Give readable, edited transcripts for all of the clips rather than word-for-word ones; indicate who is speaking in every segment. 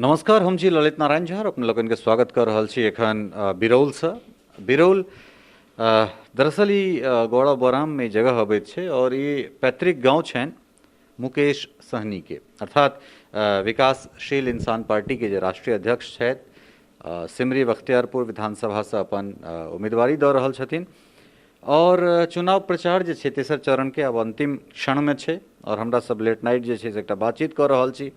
Speaker 1: नमस्कार, हम छी ललित नारायण झा और अपने लोगन के स्वागत कर रहल छी एखन बिरौलसँ। बिरौल दरअसल ई गौड़ा बोराम में जगह अबैत छै और ई पैतृक गांव छनि मुकेश सहनी के, अर्थात विकासशील इंसान पार्टी के जे राष्ट्रीय अध्यक्ष छथि, सिमरी बख्तियारपुर विधानसभा से अपन उम्मीदवारी दऽ रहल छथिन और चुनाव प्रचार जे छै तेसर चरण के आब अंतिम क्षण में छै और हमरा सब लेट नाइट जे छै से एकटा बातचीत कऽ रहल छी।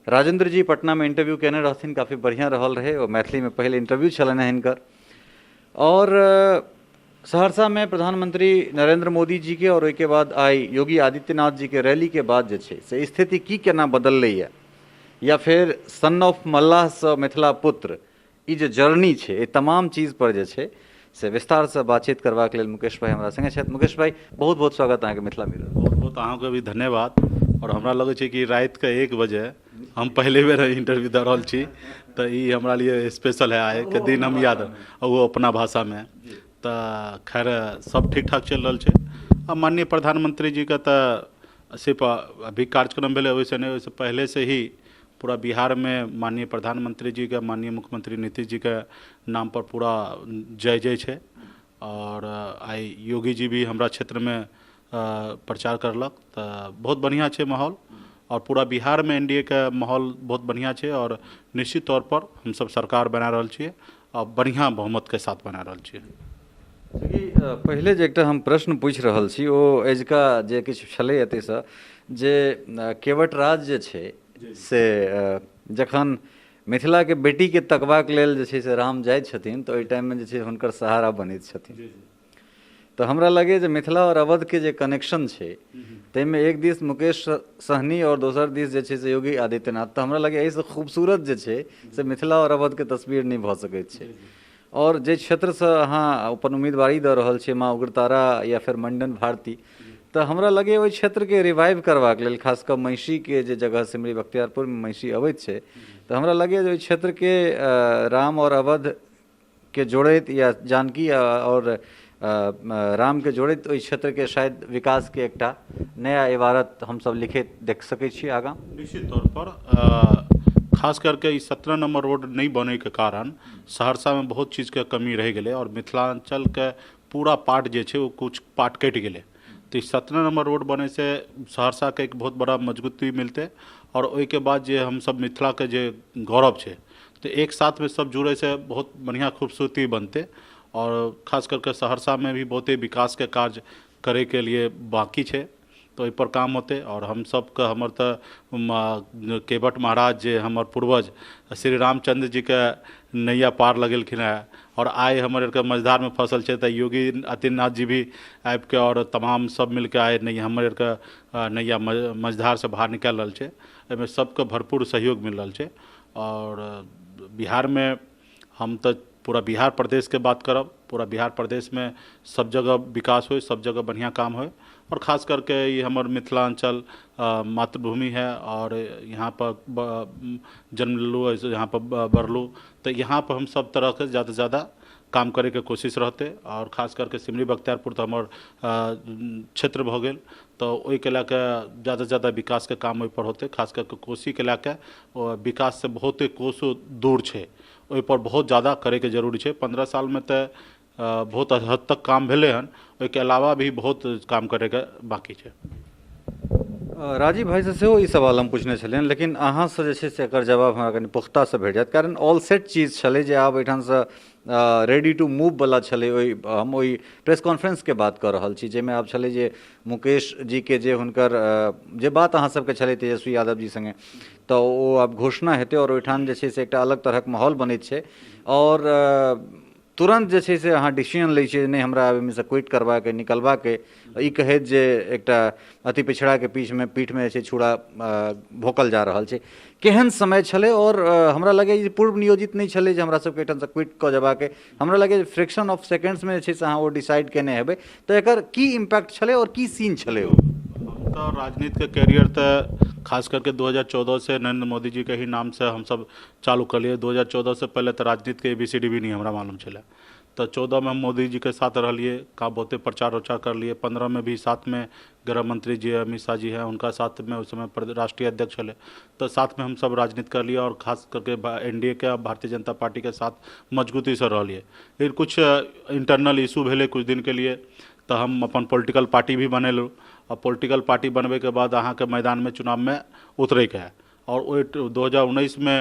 Speaker 1: राजेंद्र जी पटना में इंटरव्यू केने रहथिन, काफ़ी बढ़िया रहल रहे, ओ मैथिली में पहले इंटरव्यू छलनि हेँ हिनकर। और सहरसा में प्रधानमंत्री नरेंद्र मोदी जी के और ओहिके बाद आइ योगी आदित्यनाथ जी के रैली के बाद जे छै से स्थिति की केना बदललैए, या फिर सन ऑफ मल्लाह से मिथिला पुत्र ई जे जर्नी छै, एहि तमाम चीज पर जे छै से विस्तारसँ बातचीत करबाक लेल मुकेश भाई हमरा संगे छथि। मुकेश भाई, बहुत बहुत स्वागत अहाँके मिथिला मिरर।
Speaker 2: बहुत बहुत अहाँके भी धन्यवाद। और हमरा लगै छै कि रातिके 1 बजे हम पहले बेर इंटरव्यू दऽ रहल छी, तऽ ई हमरा लिए स्पेशल है। आइके दिन हम याद, ओ अपना भाषामे। तऽ खैर सब ठीक ठाक चलि रहल छै। आ माननीय प्रधानमंत्री जीके तऽ सिर्फ अभी कार्यक्रम भेलै ओहिसँ नहि, ओहिसँ पहिलेसँ ही पूरा बिहारमे माननीय प्रधानमंत्री जीके, माननीय मुख्यमंत्री नीतीश जीके नाम पर पूरा जय जय छै। आओर आइ योगी जी भी हमरा क्षेत्रमे प्रचार करलक, तऽ बहुत बढ़िआँ छै माहौल। आओर पूरा बिहारमे एन डी ए के माहौल बहुत बढ़िआँ छै आओर निश्चित तौर पर हमसब सरकार बना रहल छियै आ बढ़िआँ बहुमतके साथ बना रहल छियै।
Speaker 1: चूँकि पहिले जे एकटा हम प्रश्न पूछि रहल छी ओ अजुका जे किछु छलै एतयसँ जे केवट राज जे छै से जखन मिथिलाके बेटीके तकबाक लेल जे छै से राम जाइत छथिन तऽ ओहि टाइममे जे छै हुनकर सहारा बनैत छथिन। तऽ हमरा लगैए जे मिथिला आओर अवधके जे कनेक्शन छै ताहिमे एक दिस मुकेश सहनी आओर दोसर दिस जे छै से योगी आदित्यनाथ, तऽ हमरा लगैए एहिसँ खूबसूरत जे छै से मिथिला आओर अवधके तस्वीर नहि भऽ सकैत छै। आओर जे क्षेत्रसँ अहाँ अपन उम्मीदवारी दऽ रहल छियै, माँ उग्रतारा या फेर मंडन भारती, तऽ हमरा लगैए ओहि क्षेत्रके रिवाइव करबाक लेल खास कऽ महिषीके जे जगह सिमरी बख्तियारपुरमे महिषी अबैत छै, तऽ हमरा लगैए जे ओहि क्षेत्रके राम आओर अवधके जोड़ैत या जानकी आओर रामके जोड़ैत ओहि क्षेत्रके शायद विकासके एकटा नया इबारत हमसब लिखैत देख सकै छी आगाँ।
Speaker 2: निश्चित तौर पर खास करके ई 17 नंबर रोड नहि बनैके कारण सहरसामे बहुत चीजके कमी रहि गेलै और मिथिलाञ्चलके पूरा पार्ट जे छै ओ कुछ पार्ट कटि गेलै। तऽ ई 17 नंबर रोड बनैसँ सहरसाके एक बहुत बड़ा मजबूती मिलतै और ओहिके बाद जे हमसब मिथिलाके जे गौरव छै तऽ एक साथमे सब जुड़ैसँ बहुत बढ़िआँ खूबसूरती बनतै। और खास करके सहरसामे भी बहुते विकासके कार्य करैके लिए बाकी छै, तऽ ओहिपर काम होतै। आओर हमसबके हमर तऽ केवट महाराज जे हमर पूर्वज श्री रामचंद्र जीके नैया पार लगेलखिन हेँ और आइ हमर आरके मझधारमे फसल छै, तऽ योगी आदित्यनाथ जी भी आबिके आओर तमाम सब मिलके आइ नैया हमर आरके नैया मझधारसँ बाहर निकालि रहल छै। एहिमे सबके भरपूर सहयोग मिल रहल छै। आओर बिहारमे हम तऽ पूरा बिहार प्रदेशके बात करब, पूरा बिहार प्रदेशमे सब जगह विकास होइ, सब जगह बढ़िआँ काम होइ। और खास करके ई हमर मिथिलाञ्चल मातृभूमि है और यहाँ पर जन्म लेलहुँ, यहाँ पर बढ़लहुँ, तऽ यहाँ पर हम सब तरहके ज़्यादासँ ज़्यादा काम करैके कोशिश रहतै। आओर खास करके सिमरी बख्तियारपुर तऽ हमर क्षेत्र भऽ गेल, तऽ ओहिके लए कऽ ज़्यादासँ ज़्यादा विकासके काम ओहिपर होतै। खास करके कोसीके लए कऽ विकाससँ बहुते कोसो दूर छै, ओहिपर बहुत ज़्यादा करैके जरूरी छै। 15 सालमे तऽ बहुत हद तक काम भेलै हन, ओहिके अलावा भी बहुत काम करैके बाकी छै।
Speaker 1: राजीव भाइसँ सेहो ई सवाल हम पुछने छलियनि, लेकिन अहाँसँ जे छै से एकर जवाब हमरा कनि पुख्तासँ भेट जायत, कारण ऑल सेट चीज छलै जे आब एहिठामसँ रेडी टू मूव वला छलै। ओहि हम ओहि प्रेस कॉन्फ्रेंसके बात कऽ रहल छी जाहिमे आब छलै जे मुकेश जीके जे हुनकर जे बात अहाँ सबके छलै तेजस्वी यादव जी सङ्गे, तऽ ओ आब घोषणा हेतै आओर ओहिठाम जे छै से एकटा अलग तरहक माहौल बनैत छै आओर तुरन्त जे छै से अहाँ डिसीजन लै छियै नहि हमरा ओहिमेसँ क्विट करबाक अइ, निकलबाक अइ, ई कहैत जे एकटा अति पिछड़ाके पीछमे पीठमे जे छै छुरा भोँकल जा रहल छै। केहन समय छलै? आओर हमरा लगैए जे पूर्व नियोजित नहि छलै जे हमरा सबके एहिठामसँ क्विट कऽ जेबाक अइ। हमरा लगैए जे फ्रैक्शन ऑफ सेकेंड्समे जे छै से अहाँ ओ डिसाइड केने हेबै, तऽ एकर की इम्पैक्ट छलै आओर की सीन छलै ओ?
Speaker 2: हम तऽ राजनीतिके कैरियर तऽ खास करके 2014 से नरेंद्र मोदी जीके ही नामसँ हमसब चालू कलियै। 2014 से पहिले तऽ राजनीतिके ए बी सी डी भी नहि हमरा मालूम छलै। तऽ 14मे हम मोदी जीके साथ रहलियै, का बहुते प्रचार उचार करलियै। 15मे भी साथमे गृह मंत्री जी अमित शाह जी हैं, हुनका साथमे उस समय राष्ट्रीय अध्यक्ष छलै, तऽ साथमे हमसब राजनीति करलियै आओर खास करके एनडीए के भारतीय जनता पार्टीके साथ मजबूतीसँ रहलियै। लेकिन कुछ इंटरनल इशू भेलै कुछ दिनके लिए, तऽ हम अपन पोलिटिकल पार्टी भी बनेलहुँ। आ पोलिटिकल पार्टी बनबैके बाद अहाँके मैदानमे चुनावमे उतरैके हइ आओर ओहि 2019मे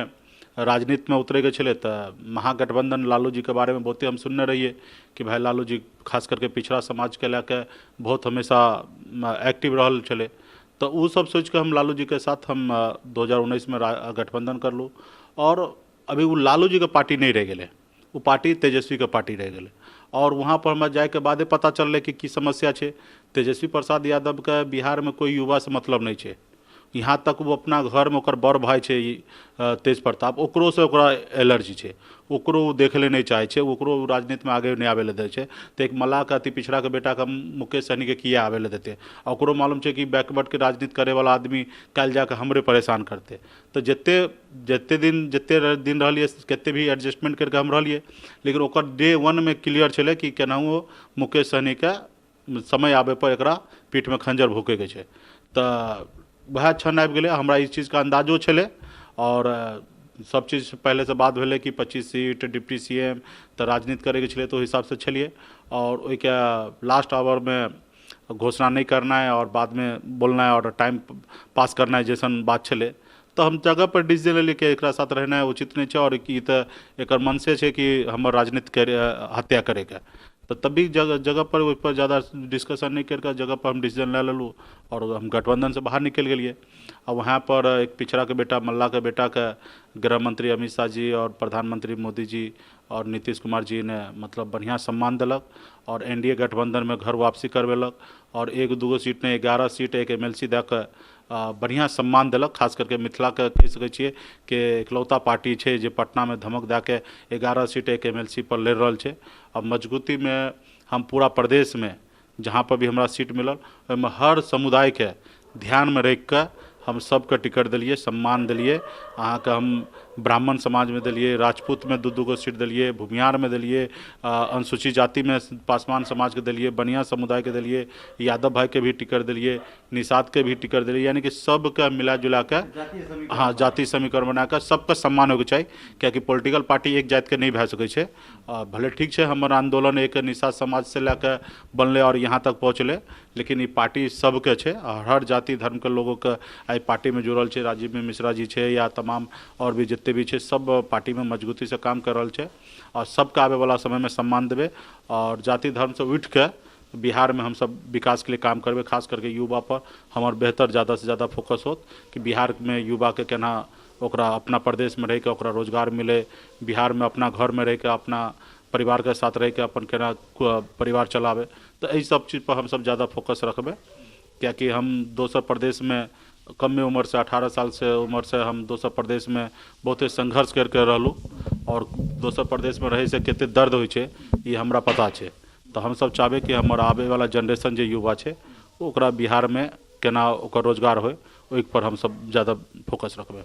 Speaker 2: राजनीतिमे उतरैके छलै। तऽ महागठबंधन लालू जीके बारेमे बहुते हम सुनने रहियै कि भाइ लालू जी खास करके पिछड़ा समाजके लए कऽ बहुत हमेशा एक्टिव रहल छलै। तऽ ओ सब सोचिके हम लालू जीके साथ हम 2019मे गठबंधन करलहुँ। आओर अभी ओ लालू जीके पार्टी नहि रहि गेलै, ओ पार्टी तेजस्वीके पार्टी रहि गेलै। आओर वहाँपर हमरा जाइके बादे पता चललै कि की समस्या छै। तेजस्वी प्रसाद यादवके बिहारमे कोइ युवासँ मतलब नहि छै। यहाँ तक ओ अपना घरमे ओकर बड़ भाय छै तेज प्रताप, ओकरोसँ ओकरा एलर्जी छै, ओकरो ओ देखै लए नहि चाहै छै, ओकरो राजनीतिमे आगे नहि आबै लए दै छै। तऽ एक मल्लाहके अति पिछड़ाके बेटाके मुकेश सहनीके किया आबै लए देतै? आ ओकरो मालूम छै कि बैकवर्डके राजनीति करैवला आदमी काल्हि जाके हमरे परेशान करतै। तऽ जते जते दिन जते दिन रहलियै, कते भी एडजस्टमेंट करिके हम रहलियै, लेकिन ओकर डे वनमे क्लियर छलै कि केनाहुओ मुकेश सहनीके समय आबै पर एकरा पीठमे खंजर भोंकैके छै। तऽ वएह क्षण आबि गेलै। हमरा ई चीजके अन्दाजो छलै आओर सब चीज पहिलेसँ बात भेलै कि 25 सीट, डिप्टी सीएम, तऽ राजनीति करैके छलै, तऽ ओहि हिसाबसँ छलियै। आओर ओहिके लास्ट आवरमे घोषणा नहि करनाइ आओर बादमे बोलनाइ आओर टाइम पास करनाइ जैसन बात छलै। तऽ हम जगह पर डिसीजन लेलियै कि एकरा साथ रहनाइ उचित नहि छै आओर ई तऽ एकर मनसे छै कि हमर राजनीतिके हत्या करैके। तऽ तभी जगह जगह पर ओहिपर जादा डिस्कशन नहि करिके जगह पर हम डिसीजन लए लेलहुँ आओर हम गठबंधनसँ बाहर निकलि गेलियै। आ वहाँ पर एक पिछड़ाके बेटा, मल्लाहके बेटाके गृह मंत्री अमित शाह जी आओर प्रधानमंत्री मोदी जी आओर नीतीश कुमार जी ने मतलब बढ़िआँ सम्मान देलक आओर एनडीए गठबंधनमे घर वापसी करबेलक आओर एक दूगो सीट नहि, 11 सीट, एक एमएलसी दए कऽ बढ़िआँ सम्मान देलक। खास करके मिथिलाके कहि सकै छियै कि एकलौता पार्टी छै जे पटनामे धमक दए कऽ 11 सीट, एक एमएलसी पर लड़ि रहल छै। आ मजबूतीमे हम पूरा प्रदेशमे जहाँ पर भी हमरा सीट मिलल, ओहिमे हर समुदायके ध्यानमे राखिकऽ हम सबके टिकट देलियै, सम्मान देलियै। अहाँके हम ब्राह्मण समाजमे देलियै, राजपूतमे दू दू गो सीट देलियै, भूमिहारमे देलियै, अनुसूचित जातिमे पासवान समाजके देलियै, बनिया समुदायके देलियै, यादव भाइके भी टिकट देलियै, निषादके भी टिकट देलियै। यानी कि सबके मिला जुला कऽ, हाँ, जाति समीकरण बना कऽ सबके सम्मान होइके चाही, कियाकि पोलिटिकल पार्टी एक जातिके नहि भए सकै छै। भले ठीक छै हमर आन्दोलन एक निषाद समाजसँ लए कऽ बनलै आओर यहाँ तक पहुँचलै, लेकिन ई पार्टी सबके छै आओर हर जाति धर्मके लोगोके एहि पार्टीमे जुड़ल छै। राजीव मिश्रा जी छै या तमाम आओर भी जते भी छै, सब पार्टीमे मजबूतीसँ काम कऽ रहल छै आओर सबके आबैवला समयमे सम्मान देबै आओर जाति धर्मसँ उठिके बिहारमे हमसब विकासके लिए काम करबै। खास करके युवा पर हमर बेहतर ज़्यादासँ ज़्यादा फोकस होत कि बिहारमे युवाके केना ओकरा अपना प्रदेशमे रहिके ओकरा रोजगार मिलै, बिहारमे अपना घरमे रहिके अपना परिवारके साथ रहिके अपन केना परिवार चलाबै। तऽ एहि सब चीजपर हमसब ज़्यादा फोकस रखबै, कियाकि हम दोसर प्रदेशमे कमे उम्रसँ, 18 सालसँ उम्रसँ हम दोसर प्रदेशमे बहुते संघर्ष करिके रहलहुँ आओर दोसर प्रदेशमे रहैसँ कतेक दर्द होइ छै ई हमरा पता छै। तऽ हमसब चाहबै कि हमर आबैवला जेनरेशन जे युवा छै, ओकरा बिहारमे केना ओकर रोजगार होइ, ओहिपर हमसब ज़्यादा फोकस रखबै।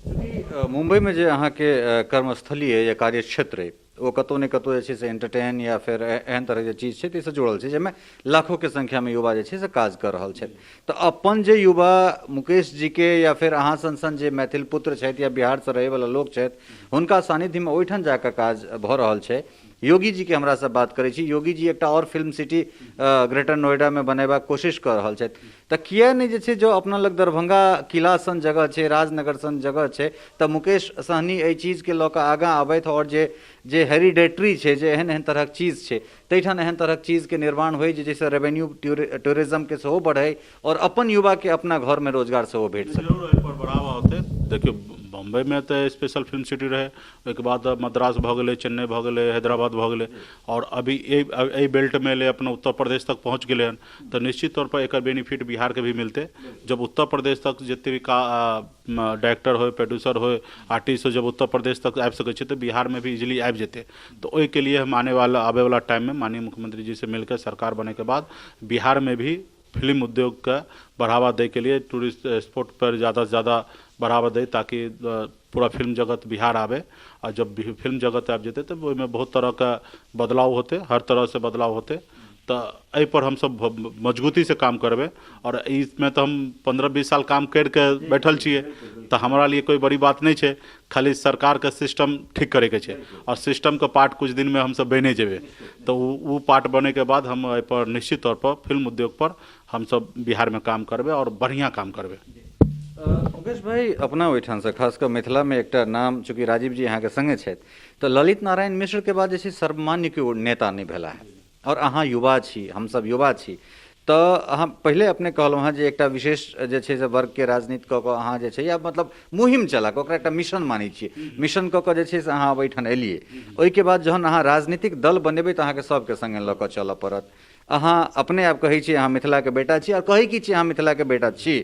Speaker 1: चूँकि मुम्बईमे जे अहाँके कर्मस्थली अइ या कार्यक्षेत्र अइ, ओ कतहु ने कतहु जे छै से एंटरटेन या फेर एहन तरहके जे चीज छै ताहिसँ जुड़ल छै, जाहिमे लाखोके संख्यामे युवा जे छै से काज कऽ रहल छथि। तऽ अपन जे युवा मुकेश जीके या फेर अहाँ सन सन जे मैथिल पुत्र छथि या बिहारसँ रहैवला लोक छथि, हुनका सानिध्यमे ओहिठाम जाकऽ काज भऽ रहल छै। योगी जीके हमरासँ बात करै छी, योगी जी एकटा आओर फिल्म सिटी ग्रेटर नोएडामे बनेबाक कोशिश कऽ रहल छथि, तऽ किए नहि जे छै जो अपना लग दरभंगा किला सन जगह छै, राजनगर सन जगह छै, तऽ मुकेश सहनी एहि चीजके लऽ कऽ आगाँ आबथि आओर जे जे हेरिडेटरी छै, जे एहन एहन तरहक चीज छै, ताहिठाम एहन तरहक चीजके निर्माण होइ जाहिसँ रेवेन्यू टूरिज्मके सेहो बढ़ै आओर अपन युवाके अपना घरमे रोजगार सेहो भेट सकै।
Speaker 2: जरूर एहिपर बढ़ावा होतै। देखियौ, बम्बइमे तऽ स्पेशल फिल्म सिटी रहै, ओहिके बाद मद्रास भऽ गेलै, चेन्नई भऽ गेलै, हैदराबाद भऽ गेलै आओर अभी एहि बेल्टमे एलै, अपना उत्तर प्रदेश तक पहुँच गेलै हन। तऽ निश्चित तौर पर एकर बेनिफिट बिहारके भी मिलतै। जब उत्तर प्रदेश तक जते भी का डायरेक्टर होइ, प्रोड्यूसर होइ, आर्टिस्ट होइ, जब उत्तर प्रदेश तक आबि सकै छै तऽ बिहारमे भी इजिली आबि जेतै। तऽ ओहिके लिए हम आबैवला टाइममे माननीय मुख्यमंत्री जी से मिलके सरकार बनैके बाद बिहारमे भी फिल्म उद्योगके बढ़ावा दैके लिए टूरिस्ट स्पॉट पर ज़्यादासँ ज़्यादा बढ़ावा दै, ताकि पूरा फिल्म जगत बिहार आबै। आ जब फिल्म जगत आबि जेतै तऽ ओहिमे बहुत तरहके बदलाव होतै, हर तरहसँ बदलाव होतै। तऽ एहिपर हमसब मजबूतीसँ काम करबै। आओर एहिमे तऽ हम 15-20 साल काम करिके बैठल छियै, तऽ हमरा लिए कोइ बड़ी बात नहि छै। खाली सरकारके सिस्टम ठीक करैके छै, आओर सिस्टमके पार्ट कुछ दिनमे हमसब बनि जेबै। तऽ ओ पार्ट बनैके बाद हम एहिपर निश्चित तौरपर फिल्म उद्योगपर हमसब बिहारमे काम करबै आओर बढ़िआँ काम करबै।
Speaker 1: मुकेश भाई, अपना ओहिठामसँ खास कऽ मिथिलामे एकटा नाम, चूँकि राजीव जी अहाँके सङ्गे छथि, तऽ ललित नारायण मिश्रके बाद जे छै सर्वमान्य केओ नेता नहि भेला है, आओर अहाँ युवा छी, हमसब युवा छी, तऽ अहाँ पहिले अपने कहलहुँ हेँ जे एकटा विशेष जे छै से वर्गके राजनीति कऽ कऽ अहाँ जे छै या मतलब मुहिम चला कऽ ओकरा एकटा मिशन मानै छियै, मिशन कऽ कऽ जे छै से अहाँ आब एहिठाम एलियै। ओहिके बाद जहन अहाँ राजनीतिक दल बनेबै तऽ अहाँके सबके सङ्गे लऽ कऽ चलऽ पड़त। अहाँ अपने आप कहै छी अहाँ मिथिलाके बेटा छी, आओर कहै की छी अहाँ मिथिलाके बेटा छी,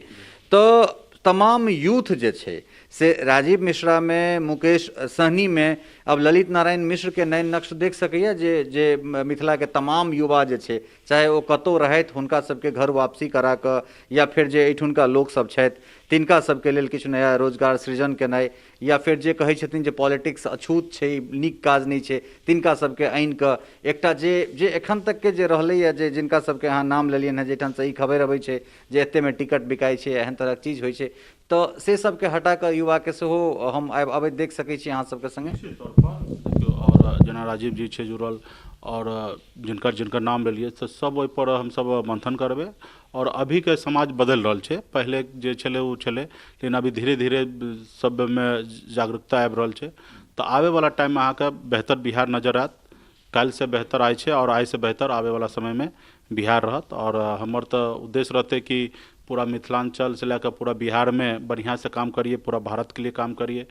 Speaker 1: तऽ तमाम यूथ जे छै से राजीव मिश्रामे, मुकेश सहनीमे, अब ललित नारायण मिश्रके नैन नक्श देख सकैए जे जे मिथिलाके तमाम युवा जे छै चाहे ओ कतहु रहथि हुनका सबके घर वापसी करा कऽ या फेर जे एहिठुनका लोकसब छथि तिनका सबके लेल किछु नया रोजगार सृजन केनाइ, या फेर जे कहै छथिन जे पॉलिटिक्स अछूत छै, नीक काज नहि छै, तिनका सबके आनि कऽ एकटा जे जे एखन तकके जे रहलैए, जे जिनका सबके अहाँ नाम लेलियनि हेँ, जाहिठामसँ ई खबरि अबै छै जे एतेकमे टिकट बिकाइ छै, एहन तरहक चीज होइ छै, तऽ से सबके हटा कऽ युवाके सेहो हम अबैत देख सकै छी अहाँ सबके सङ्गे।
Speaker 2: निश्चित तौर पर देखियौ, आओर जेना राजीव जी छै जुड़ल, आओर जिनकर जिनकर नाम लेलियै, तऽ सब ओहिपर हमसब मंथन करबै। आओर अभीके समाज बदलि रहल छै, पहिले जे छलै ओ छलै, लेकिन अभी धीरे धीरे सबमे जागरूकता आबि रहल छै। तऽ आबैवला टाइममे अहाँके बेहतर बिहार नजर आयत। काल्हिसँ बेहतर आइ छै, आओर आइसँ बेहतर आबैवला समयमे बिहार रहत। आओर हमर तऽ उद्देश्य रहतै कि पूरा मिथिलाञ्चलसँ लए कऽ पूरा बिहारमे बढ़िआँसँ काम करियै, पूरा भारतके लिए काम करियै।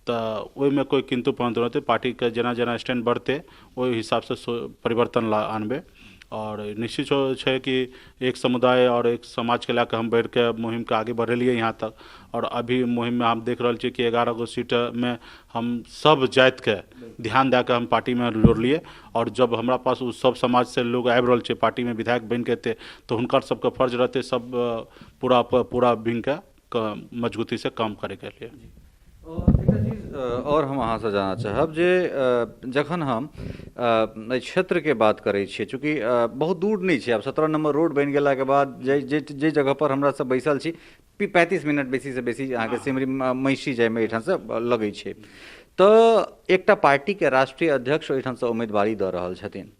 Speaker 2: तऽ ओहिमे कोइ किन्तु परन्तु रहतै, पार्टीके जेना जेना स्टैंड बढ़तै ओहि हिसाबसँ परिवर्तन आनबै। आओर निश्चित छै कि एक समुदाय आओर एक समाजके लए कऽ हम बढ़िके मुहिमके आगे बढ़ेलियै यहाँ तक। आओर अभी मुहिममे हम देख रहल छियै कि 11 गो सीटमे हम सब जातिके ध्यान दए कऽ हम पार्टीमे जोड़लियै। आओर जब हमरा पास ओ सब समाजसँ लोग आबि रहल छै, पार्टीमे विधायक बनिके एतै, तऽ हुनकर सबके फर्ज रहतै सब पूरा पूरा विंगके मजबूतीसँ काम करैके लिए।
Speaker 1: एकटा चीज आओर हम अहाँसँ जानऽ चाहब जे जखन हम एहि क्षेत्रके बात करै छियै, चूँकि बहुत दूर नहि छै, आब 17 नम्बर रोड बनि गेलाके बाद जाहि जाहि जाहि जगहपर हमरा सब बैसल छी 35 मिनट बेसीसँ बेसी अहाँके सिमरी महिषी जाइमे एहिठामसँ लगै छै। तऽ एकटा पार्टीके राष्ट्रीय अध्यक्ष ओहिठामसँ उम्मीदवारी दऽ रहल छथिन,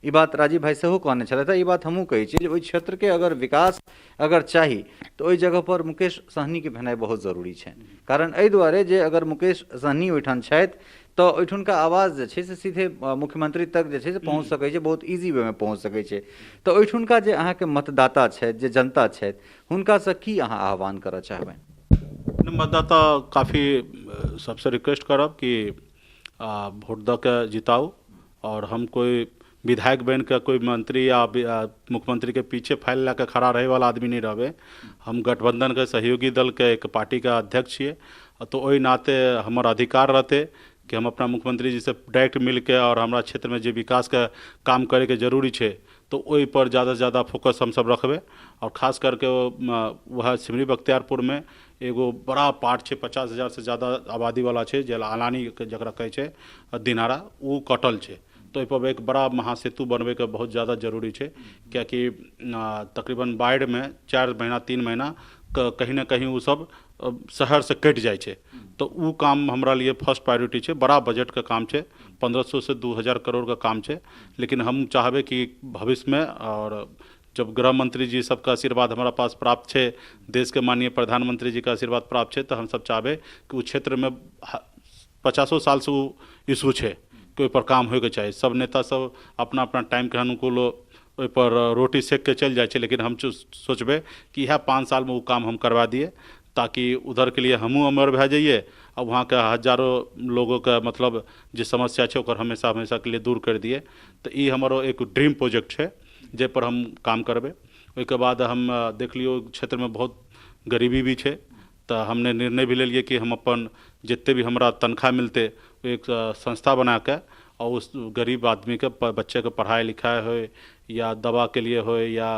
Speaker 1: ई बात राजीव भाइ सेहो कहने छलथि, ई बात हमहूँ कहै छी जे ओहि क्षेत्रके अगर विकास अगर चाही तऽ ओहि जगहपर मुकेश सहनीके भेनाइ बहुत जरूरी छनि। कारण एहि दुआरे जे अगर मुकेश सहनी ओहिठाम छथि तऽ ओहिठुनका आवाज जे छै से सीधे मुख्यमंत्री तक जे छै से पहुँच सकै छै, बहुत ईजी वेमे पहुँच सकै छै। तऽ ओहिठुनका जे अहाँके मतदाता छथि, जे जनता छथि, हुनकासँ की अहाँ आह्वान करऽ चाहबनि?
Speaker 2: मतदाता काफी सबसँ रिक्वेस्ट करब कि वोट दऽ के जिताउ। आओर हम कोइ विधायक बनि कऽ कोइ मंत्री या मुख्यमंत्रीके पीछे फाइल लए कऽ खड़ा रहैवला आदमी नहि रहबै। हम गठबंधनके सहयोगी दलके एक पार्टीके अध्यक्ष छियै, तऽ ओहि नाते हमर अधिकार रहतै कि हम अपना मुख्यमंत्री जीसँ डायरेक्ट मिलके आओर हमरा क्षेत्रमे जे विकासके काम करैके जरूरी छै तऽ ओहिपर ज्यादासँ ज्यादा फोकस हमसब रखबै। आओर खास करके वएह सिमरी बख्तियारपुरमे एगो बड़ा पार्ट छै, 50,000 से ज्यादा आबादीवला छै, जे अलानी जकरा कहै छै दिनारा, ओ कटल छै। तऽ ओहिपर एक बड़ा महासेतु बनबैके बहुत ज्यादा जरूरी छै, कियाकि तकरीबन बाढ़िमे 4 महीना 3 महीना कहीं ने कहीं ओ सब शहरसँ कटि जाइ छै। तऽ ओ काम हमरा लिए फर्स्ट प्रायोरिटी छै। बड़ा बजटके काम छै, 1500 से 2000 करोड़के काम छै, लेकिन हम चाहबै कि भविष्यमे, आओर जब गृह मंत्री जी सबके आशीर्वाद हमरा पास प्राप्त छै, देशके माननीय प्रधानमंत्री जीके आशीर्वाद प्राप्त छै, तऽ हमसब चाहबै कि ओ क्षेत्रमे 50 सालसँ ओ इशू छै कि ओहिपर काम होइके चाही। सब नेता सब अपना अपना टाइमके अनुकूल ओहिपर रोटी सेकके चलि जाइ छै, लेकिन हम सोचबै कि इएह 5 सालमे ओ काम हम करवा दिए, ताकि उधरके लिए हमहूँ अमर भए जाइए आ वहाँके हजारो लोगोके मतलब जे समस्या छै ओकर हमेशा हमेशाके लिए दूर करि दिए। तऽ ई हमर एक ड्रीम प्रोजेक्ट छै जाहिपर हम काम करबै। ओहिके बाद हम देखलियै क्षेत्रमे बहुत गरीबी भी छै, तऽ हमने निर्णय भी लेलियै कि हम अपन जते भी हमरा तनख्वाह मिलतै एक संस्था बनाके और उस गरीब आदमीके बच्चेके पढ़ाइ लिखाइ होइ या दवाके लिए होइ या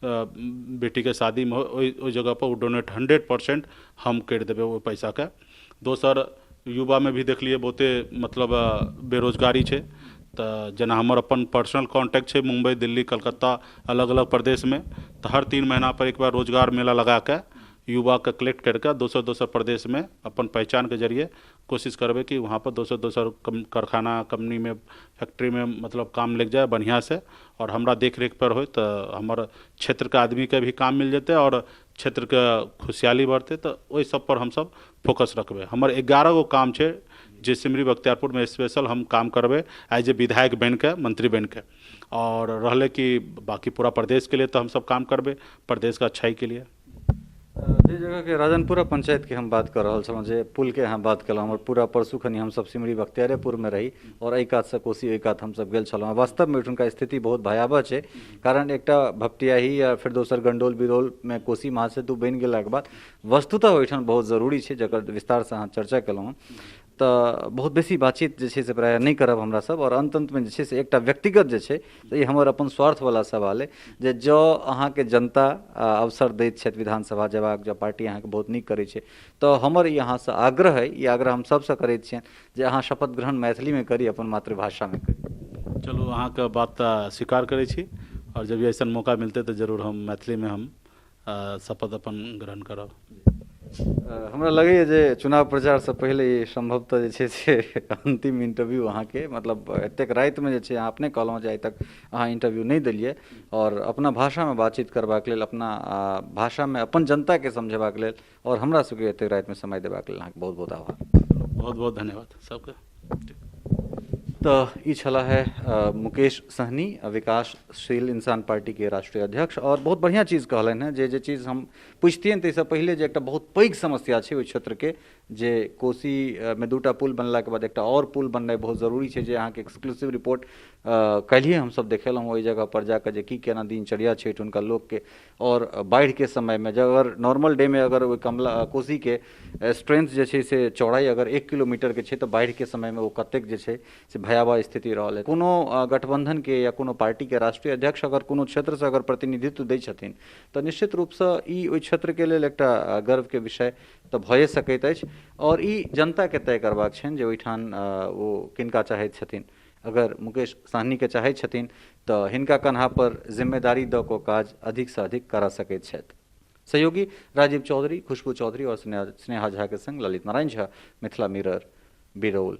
Speaker 2: बेटीके शादीमे ओहि ओहि जगहपर ओ डोनेट 100% हम करि देबै ओहि पैसाके। दोसर युवामे भी देखलियै बहुते मतलब बेरोजगारी छै, तऽ जेना हमर अपन पर्सनल कॉन्टैक्ट छै मुम्बई, दिल्ली, कलकत्ता, अलग अलग प्रदेशमे, तऽ हर 3 महीना पर एक बार रोजगार मेला लगाके युवाके कलेक्ट करिके दोसर दोसर प्रदेशमे अपन पहचानके जरिए कोशिश करबै कि वहाँपर दोसर दोसर कारखाना, कम्पनीमे, फैक्ट्रीमे मतलब काम लागि जाए बढ़िआँसँ आओर हमरा देख रेख पर होइ, तऽ हमर क्षेत्रके आदमीके भी काम मिल जेतै आओर क्षेत्रके खुशहाली बढ़तै। तऽ ओहि सब पर हमसब फोकस रखबै। हमर 11 गो काम छै जे सिमरी बख्तियारपुरमे स्पेशल हम काम करबै एज ए विधायक बनिके, मंत्री बनिके। आओर रहलै कि बाकी पूरा प्रदेशके लिए तऽ हमसब काम करबै प्रदेशके अच्छाइके लिए।
Speaker 1: जे जगहके राजनपुरा पंचायतके हम बात कऽ रहल छलहुँ, जे पुलके अहाँ बात केलहुँ, हमर पूरा परसू खनी हमसब सिमरी बख्तियारेपुरमे रही आओर एहि कातसँ कोसी ओहि कात हमसब गेल छलहुँ। वास्तवमे ओहिठुनका स्थिति बहुत भयावह छै, कारण एकटा भपटियाही या फेर दोसर गंडोल बिरौलमे कोसी महासेतु बनि गेलाके बाद वस्तुतः ओहिठाम बहुत जरूरी छै, जकर विस्तारसँ अहाँ चर्चा केलहुँ हँ। तऽ बहुत बेसी बातचीत जे छै से प्रायः नहि करब हमरा सब, आओर अन्त अन्तमे जे छै से एकटा व्यक्तिगत जे छै ई हमर अपन स्वार्थवला सवाल अइ जे जँ अहाँके जनता अवसर दैत छथि विधानसभा जेबाक, जँ पार्टी अहाँके बहुत नीक करै छै, तऽ हमर ई अहाँसँ आग्रह अइ, ई आग्रह हम सबसँ करैत छियनि जे अहाँ शपथ ग्रहण मैथिलीमे करी, अपन मातृभाषामे करी।
Speaker 2: चलू, अहाँके बात तऽ स्वीकार करै छी आओर जब भी अइसन मौका मिलतै तऽ जरूर हम मैथिलीमे हम शपथ अपन ग्रहण करब।
Speaker 1: हमरा लगैए जे चुनाव प्रचारसँ पहिले ई सम्भवतः जे छै से अन्तिम इंटरव्यू अहाँके, मतलब एतेक रातिमे जे छै अहाँ अपने कहलहुँ जे आइ तक अहाँ इंटरव्यू नहि देलियै, आओर अपना भाषामे बातचीत करबाक लेल, अपना भाषामे अपन जनताके समझेबाक लेल आओर हमरा सबके एतेक रातिमे समय देबाक लेल अहाँके बहुत बहुत आभार।
Speaker 2: बहुत बहुत धन्यवाद सबके।
Speaker 1: तऽ ई छलाह है मुकेश सहनी, विकासशील इंसान पार्टीके राष्ट्रीय अध्यक्ष, आओर बहुत बढ़िआँ चीज कहलनि हेँ जे जे चीज हम पुछतियनि ताहिसँ पहिले जे एकटा बहुत पैघ समस्या छै ओहि क्षेत्रके, जे कोसीमे 2टा पुल बनलाके बाद एकटा आओर पुल बननाइ बहुत जरूरी छै, जे अहाँके एक्सक्लूसिव रिपोर्ट काल्हिए हमसब देखेलहुँ ओहि जगहपर जाकऽ जे की केना दिनचर्या छै ओहिठुनका लोकके। आओर बाढ़िके समयमे जब अगर नॉर्मल डेमे अगर ओहि कमला कोसीके स्ट्रेंथ जे छै से चौड़ाइ अगर 1 किलोमीटरके छै, तऽ बाढ़िके समयमे ओ कतेक जे छै से भयावह स्थिति रहल है। कोनो गठबन्धनके या कोनो पार्टीके राष्ट्रीय अध्यक्ष अगर कोनो क्षेत्रसँ अगर प्रतिनिधित्व दै छथिन तऽ निश्चित रूपसँ ई ओहि क्षेत्रके लेल एकटा गर्वके विषय तऽ भए सकैत अछि, आओर ई जनताके तय करबाक छनि जे ओहिठाम ओ किनका चाहैत छथिन। अगर मुकेश सहनीके चाहै छथिन तऽ हिनका कन्हा पर जिम्मेदारी दऽ कऽ काज अधिकसँ अधिक करा सकैत छथि। सहयोगी राजीव चौधरी, खुशबू चौधरी और स्नेहा झा के संग ललित नारायण झा, मिथिला मिरर, बिरौल।